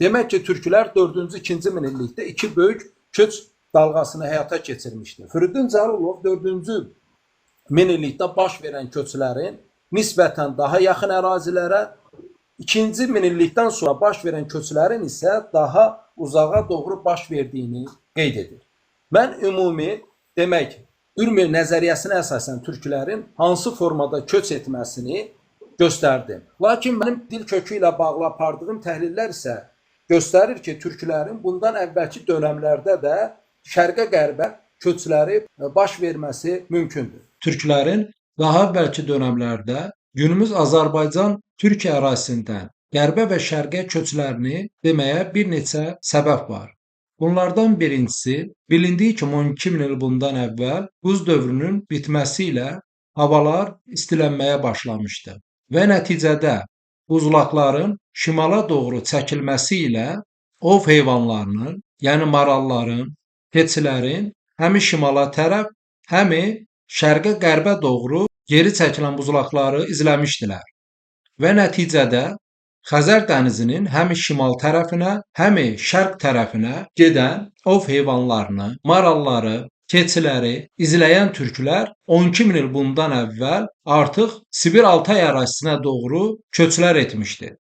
Demək ki, türklər 4-cü, 2-ci minillikdə iki böyük köç dalğasını həyata keçirmişdi. Firidun Cəlilov 4-cü minillikdə baş verən köçlərin nisbətən daha yaxın ərazilərə, 2-ci minillikdən sonra baş verən köçlərin isə daha uzağa doğru baş verdiyini qeyd edir. Mən ümumi, demək, Ürmül nəzəriyyəsinə əsasən türklərin hansı formada köç etməsini göstərdim. Lakin mənim dil kökü ilə bağlı apardığım təhlillər isə göstərir ki, türklərin bundan əvvəlki dönəmlərdə də şərqə-qərbə köçləri baş verməsi mümkündür. Türklərin daha əvvəlki dönəmlərdə günümüz Azərbaycan Türkiyə ərazisindən qərbə və şərqə köçlərini deməyə bir neçə səbəb var. Bunlardan birincisi, bilindiyi kimi 12 min il bundan əvvəl buz dövrünün bitməsi ilə havalar istilənməyə başlamışdı və nəticədə buzlaqların şimala doğru çəkilməsi ilə ov heyvanlarının, yəni maralların, keçilərin həmi şimala tərəf, həmi şərqə-qərbə doğru geri çəkilən buzlaqları izləmişdilər və nəticədə Xəzər dənizinin həmi şimal tərəfinə, həmi şərq tərəfinə gedən ov heyvanlarını, maralları, keçiləri izləyən türklər 12 min il bundan əvvəl artıq Sibir-Altay ərazisinə doğru köçlər etmişdi.